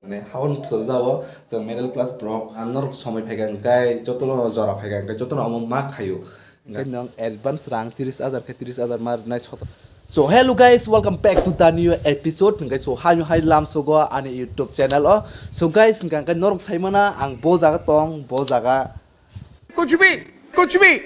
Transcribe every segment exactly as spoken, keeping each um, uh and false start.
Mane, hawan phusa jao, chwng middle class borok, ang norok somoi phaikha hwnkhe, jotono jora phaikha hwnkhe, jotono omo ma khaio. Hwnkhe nwng advance rang tris hajar khe tris hajar ma rwnai soto. So, hello guys, welcome back to the new episode. Hwnkhe, so, haino hai lamsogo ani YouTube channel o. So, guys, hwnkhe, hwnkhe norok saimana, ang bo jaga tong, bo jaga कुछ भी, कुछ भी।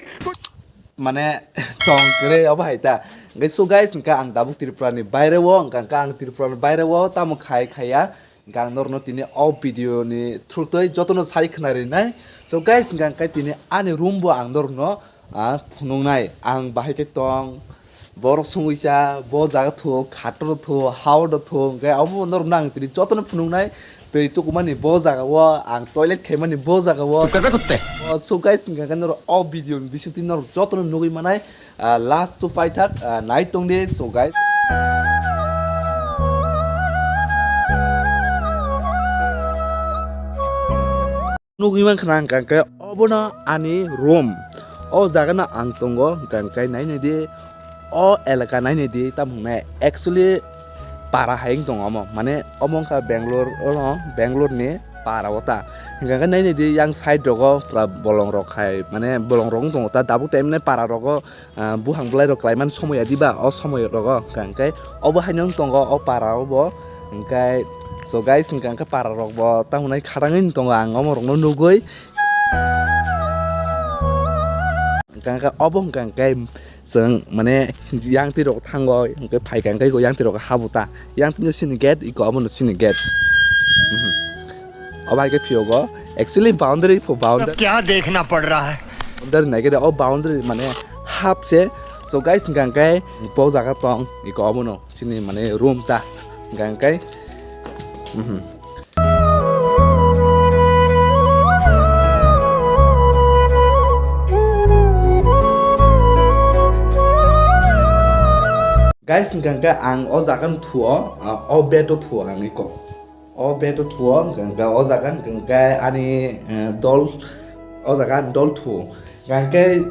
Mane, tong kwrwi obo hai ta. Hwnkhe, so, guys, hwnkhe ang tabuk Tripura ni baire o, hwnkhe, hwnkhe ang Tripura ni baire o, tamo khai, khaiya. Hwnkhe ang norokno tini o video ni through twi jotono sai khna rinai. So guys, hwnkhe ang kai tini ani room bo ang norokno, ah, phunuknai. Ang bahai khe tong, borok sungwi cha, bo jaga thu, khator thu, hao do thu, hwnkhe abo norokno ang tini jotono phunuknai. Twi tukumani bo jaga o, ang toilet khaimani bo jaga o. चुप कर बे कुत्ते। Oh, so guys, hwnkhe ang norok o video ni bisingtwi norok jotono nugwi manai. Ah, last to fight thak, ah, nai tong di, so guys. Nugwi mankha na hwnkha khe obono ani room. O jaga no ang tongo, hwnkha khe nai nai di, o elaka nai nai di, tamo hwnai actually para hai wng tongo omo, mane omo wngkha Bangalore, ono Bangalore ni para o ta. Hwnkha khe nai nai di, yang side rogo pura bolong rok hai, mane bolong rok wng tongo ta, tabuk time ni para rogo, ah, buhang bwlai rok khlai mani somoi ya diba, o somoi rogo hwnkha khe obo haino wng tongo o para o bo. Hwnkhe, so guys, hwnkha khe para rok bo tamo hwnai khatangwi wng tongo, ang omo rok no nugwi. Hwnkha khe obo hwnkha khe chwng mane yang twi rok thango, hwnkhe phaikha hwnkhe yang twi rok habo ta. Yang twi no chini gate, iko obo no chini gate. Mhm. Obo hai khe phiyogo. Actually boundary pho boundary. अब क्या देखना पड़ रहा है। Boundary nai khe de, o boundary mane hap se. So guys, hwnkha khe bo jaga tong, iko obo no chini mane room ta. Hwnkha khe, mhm. Guys, hwnkha khe ang o jaga no thuo, ah, o bed o thuo ang iko. O bed o thuo, hwnkha khe o jaga hwnkha khe ani, eh, dol, o jaga ani dol thuo. Hwnkha khe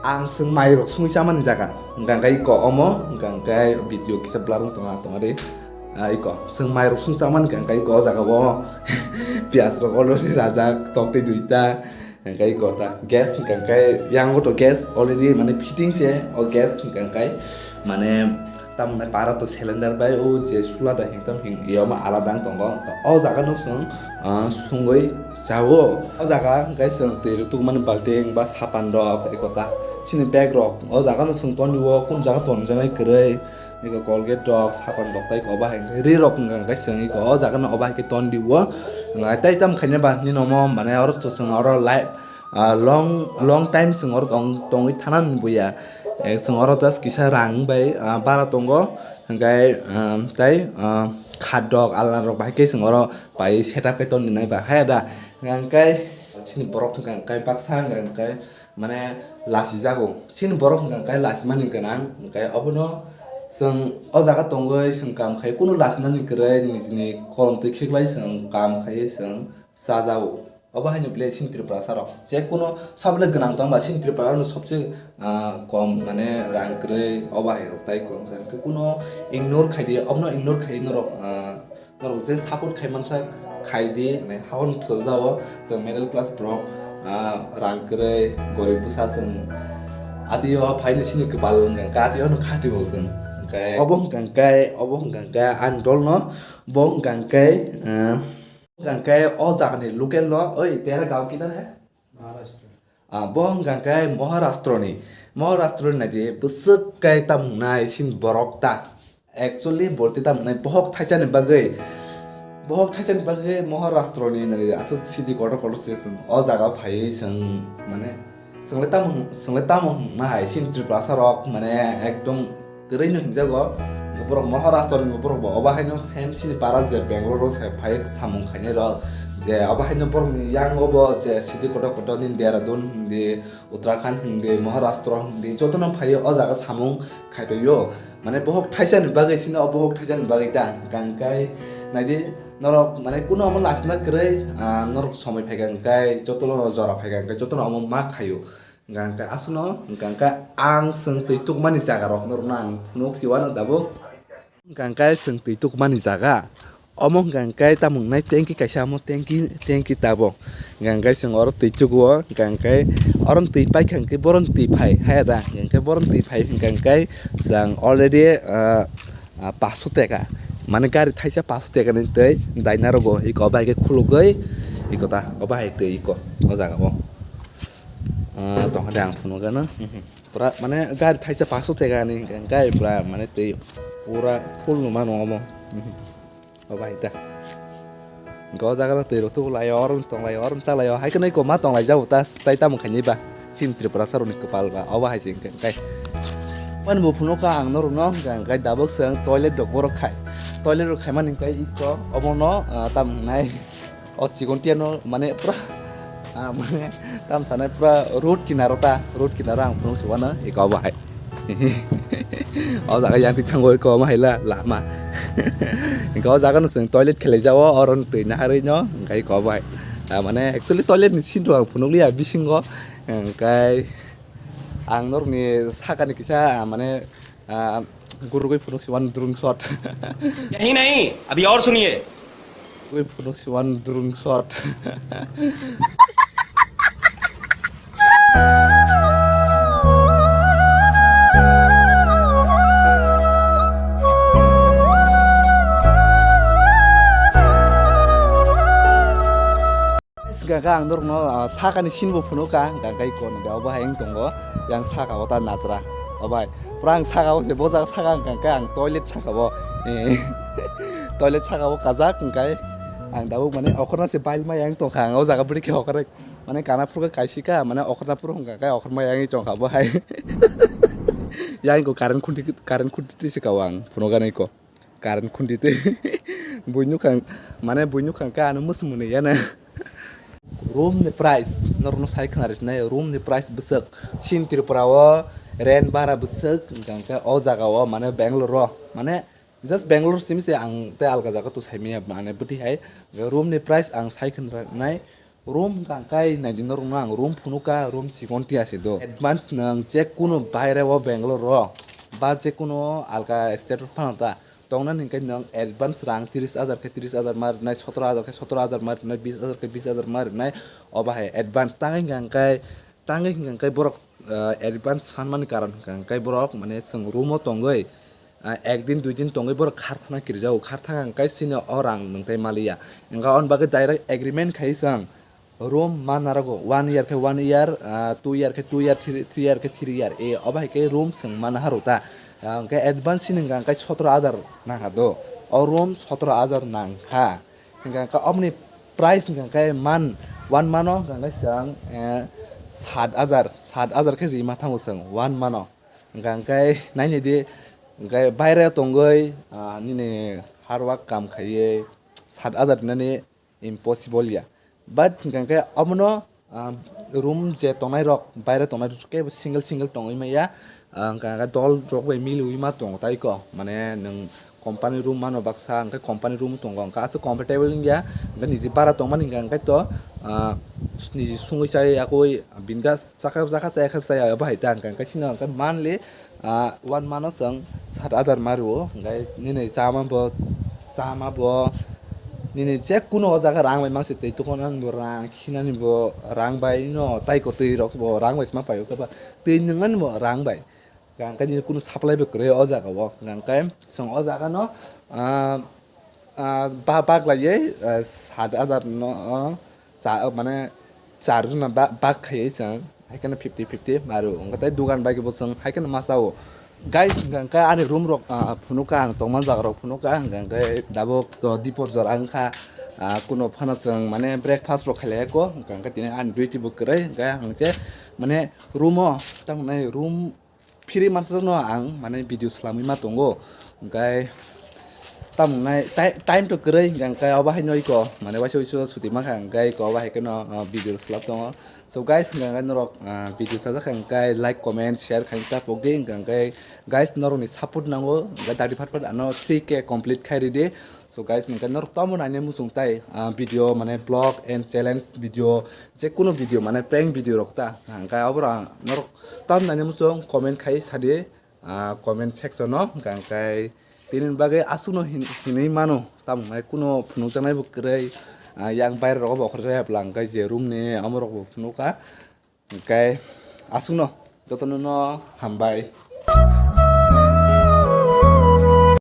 ang chwng mai rok sungwi chamani jaga. Hwnkha khe iko omo, hwnkha khe video kisa blur wng tongo, tongari. Ah, iko, chwng mai rok sung chamani hwnkha khe iko o jaga o piyaj rok already rajak, tok tei duita. Hwnkhe iko ta gas hwnkhe yang o to gas already mane fitting se o gas hwnkhe mane tamoni para to cylinder bai o je sula da hingtam hing yoma alada wng tongo. O jaga no chwng, ah, sungwi chao. O jaga hwnkhe chwng twi rwtwk mani balting ba sapan rok iko ta chini bag rok o jaga no chwng tonwi o kunu jaga tonjaknai kwrwi. Iko Colgate rok, sapan rok tai iko obo hai hwnkhe ri rok wngkha hwnkhe chwng iko o jaga no obo hai khe ton di o. Nai tai tam khaina ba nini nomo mane oro to chwng oro life, ah, long, long time chwng oro tong, tongwi thana ni buya. Eh, chwng oro just kisa rang bai, ah, bara tongo. Hwnkhe, ah, tai, ah, khat rok, alna rok bahai khe chwng oro pai setup khe ton di nai ba. Hai da, hwnkhe chini borok hwnkhe baksa hwnkhe mane lasijago. Chini borok hwnkha khe lasimani gwnang, hwnkhe obono chwng o jaga tongwi chwng kam khai kunu lasinani kwrwi nijini kolom twi khiklai chwng kam khai chwng chajago. Obo haino belai chini Tripurasa rok je kunu sabole gwnang tongba chini Tripura no sobse, ah, kom mane rang kwrwi obo hai rok tai kom hwnkhe kunu ignore khaidi, obono ignore khai norok, ah, Norok je support khai mansa khai di, mane haboni bwsajao chwng middle class borok, ah, rang kwrwi, gorib bwsa chwng atio phaino chini kwpal wngkha, atio no khati bo chwng. Hwnkhe obo hwnkha khe, obo hwnkha khe ani dol no bo hwnkha khe, ah, hwnkha khe o jaga ni local no, oi, tera gao kidhar hai? Ah, bo hwnkha khe Maharashtra ni, Maharashtra ni naidi bwswk khe tamo wngnai chini borok ta. Actually, borti tamo wngnai bohok thaisa ni bagwi, bohok thaisa ni bagwi Maharashtra ni naidi aswk city kotor kotor se chwng o jaga phaiwi chwng mane chwng le tamo, chwng le tamo hwnna hai chini Tripurasa rok mane ekdom kwrwi no hwnjago. Borok Maharashtra ni borok bo obo haino same chini para je Bangalore o se phai samung khainai rok, je obo haino borok ni yang o bo je city kotor kotor ni Dehradun hindi, Uttarakhand hindi, Maharashtra hindi, joto no phai o jaga samung khai paio. Mane bohok thaisa ni bagwi chini o bohok thaisa ni bagwi ta hwnkha hwnkhe naidi norok mane kunu omo lasina kwrwi, ah, norok somoi phaikha hwnkhe joto no jora phaikha hwnkhe joto no omo ma khaio. Hwnkha hwnkhe aswkno, hwnkha hwnkhe ang chwng twi tukmani jaga rokno rwna ang phunuk si uanw tabuk. Hwnkha hwnkhe chwng twi tukmani jaga, Omo hwnkha hwnkhe tamo wngnai tanki kaisa, omo tanki, tanki tabok. Hwnkha hwnkhe chwng oro twi chugo, hwnkha hwnkhe oro twi paikha hwnkhe boron twi phai haya da, hwnkha hwnkhe boron twi phai hwnkha hwnkhe chwng already, ah, ah, paso teka, mane gari thaisa paso teka ni twi daina rogo iko bai khe khulugwi iko ta, obo hai twi iko o jaga o. Ah, tongkha de ang phunukgano. Pura mane gari thaisa paso teka ni hwnkha hwnkhe pura mane twi pura full no mano omo. Obo hai ta. Hwnkhe o jaga no twi rok tubu lai o, oro tong lai o, oro cha lai o, hai kheno iko ma tong lai jago ta, tai tamo khainai ba. Chini Tripura sa rok ni kwpal ba, obo hai se hwnkhe hwnkhe. Mani bo phunukha ang norok no, hwnkhe hwnkhe dabok se ang toilet rok borok khai. Toilet rok khai mani hwnkhe iko obo no, ah, tamo hwnai. O chikon tiya no mane pura, ah, mane tam sanai pura road kinaro ta, road kinaro ang phunuk se uanw iko obo hai. O jaga yang ti thango iko omo hai la lama. Iko o jaga no chwng toilet khelai jao, oro no twi naharwi no, hwnkhe iko obo hai. Ah, mane actually toilet ni scene rok ang phunuk liya bisingo, hwnkhe ang norok ni saka ni kisa, ah, mane, ah, gurugwi phunuk si uanw drung shot. यही नहीं, अभी और सुनिए। Gurugwi phunuk si uanw drung shot. Hwnkha khe ang norokno, ah, sakani scene bo phunukha, hwnkha khe iko ni da obo hai wng tongo, yang saka o ta najra. Obo hai, pura ang saka o se bojak saka hwnkha khe ang toilet saka o, eh, toilet saka o kajak hwnkha khe ang tabuk mane okhorna se bail ma yang tongkha, ang o jaga bwrwi khe okhornai, mane kana phuru khe kaisika, mane okhorna phuru hwnkha khe okhorma yang tongkha bo hai. Yang iko current khunti, current khunti twi se kao ang phunukgani iko. Current khundi twi bui nukha, mane bui nukha khe ano mwswk mwnwi yano. Room ni price norokno sai khna rw sinai, room ni price bwswk chini Tripura o rent bara bwswk, hwnkha khe o jaga o mane Bangalore o mane just Bangalore simi se, ang tei alga jaga to sai manya mane bwtwi hai. Room ni price ang sai khna rw nai. Room hwnkha khe naidi norokno ang room phunukha, room chikon tiya se do. Advance nwng jekunu baire o Bangalore o ba jekunu alka state o phano ta tongnani hwnkhe nwng advance rang tris hajar khe tris hajar ma rwnai, sotro hajar khe sotro hajar ma rwnai, bis hajar khe bis hajar ma rwnai, obo hai advance. Tangwi hwnkha khe, tangwi hwnkha khe borok, ah, advance sanmani karon hwnkha khe borok mane chwng room o tongwi, ah, ek din dui din tongwi borok kharthana kirijago, kharthana hwnkhe chini o rang nwng tei maliya. Hwnkha aboni bagwi direct agreement khai chwng room ma narago, one year khe one year, ah, two year khe two year, three, three year khe three year, e obo hai khe room chwng ma naha rw ta. Ah, hwnkhe advance chini hwnkha hwnkhe sotro hajar nangkha do, o room sotro hajar nangkha. Hwnkha hwnkhe oboni price hwnkha hwnkhe man, one mano hwnkha hwnkhe chwng, eh, sat hajar, sat hajar khe rima thango chwng one mano. Hwnkha hwnkhe nainidi, hwnkhe baire tongwi, ah, nini hard work kam khaiwi sat hajar rinani impossible ya. But hwnkha hwnkhe omono, ah, room je tongnai rok, baire tongnai rok kebo single single tongwi maya. Ah, hwnkha hwnkhe dol rok bai miliwi ma tongo tai ko. Mane nwng company room mano baksa, hwnkhe company room tongo, hwnkhe aswk comfortable wngya. Hwnkhe niji bara tongmani hwnkha hwnkhe to, ah, niji sungwi chai yakwi bindas. Chakha, chakha, chaya khe chaya, obo hai ta hwnkha hwnkhe chini hwnkhe monthly, ah, one month o chwng sat hajar ma rwo, hwnkhe nini chama bo, chama bo, nini jekunu o jaga rang bai mangsi twi tukuna ni bo rang, khinani bo rang bai no, tai kwtwi rok bo rang bai se ma paio khe ba, twi nwngnani bo rang bai. Hwnkhe nini kunu supply bo kwrwi o jaga o, hwnkhe chwng o jaga no, ah, ah, ba-, bak laiwi, ah, sat hajar no, ah, cha-, mane, char jona ba-, bak khaiwi chwng, hai kheno fifty fifty maru. Hwnkhe tei dugan bai khe bo chwng hai kheno ma chao. Guys, hwnkha hwnkhe ani room rok, ah, phunukha ang, tongma jaga rok phunukha, hwnkha hwnkhe tabuk to dipor jora wngkha, ah, kuno phano chwng mane breakfast rok khailaiya ko, hwnkha hwnkhe tini ani duty bo kwrwi, hwnkhe ang je mane room o, tamo nai room phiri mansa no ang mane video swlamwi ma tongo, hwnkhe tamo nai ti-, time to kwrwi hwnkhe obo hai no iko mane waisa waisa suti mankha hwnkhe iko obo hai kheno, ah, video swlap tongo. So guys, hwnkhe norok, ah, video sajak kha hwnkhe like, comment, share khaina ta pokdi, hwnkhe guys norokni support nango, hwnkhe dadi phat phat ano three K complete khai ridi. So guys, hwnkhe norok tamo naina muchung tai, ah, video mane vlog and challenge video, jekunu video mane prank video rok ta, hwnkhe oborok ang norok tamo naina muchung comment khai sadi, ah, comment section o, hwnkhe Tini bagwi aswkno hin-, hinwi mano, tamo wngnai kuno phunukjaknai bo kwrwi, ah, yang baire rogo bo okhorjak ya bwla, hwnkhe je room ni amo rok bo phunukha, hwnkhe aswkno jotono no hambai.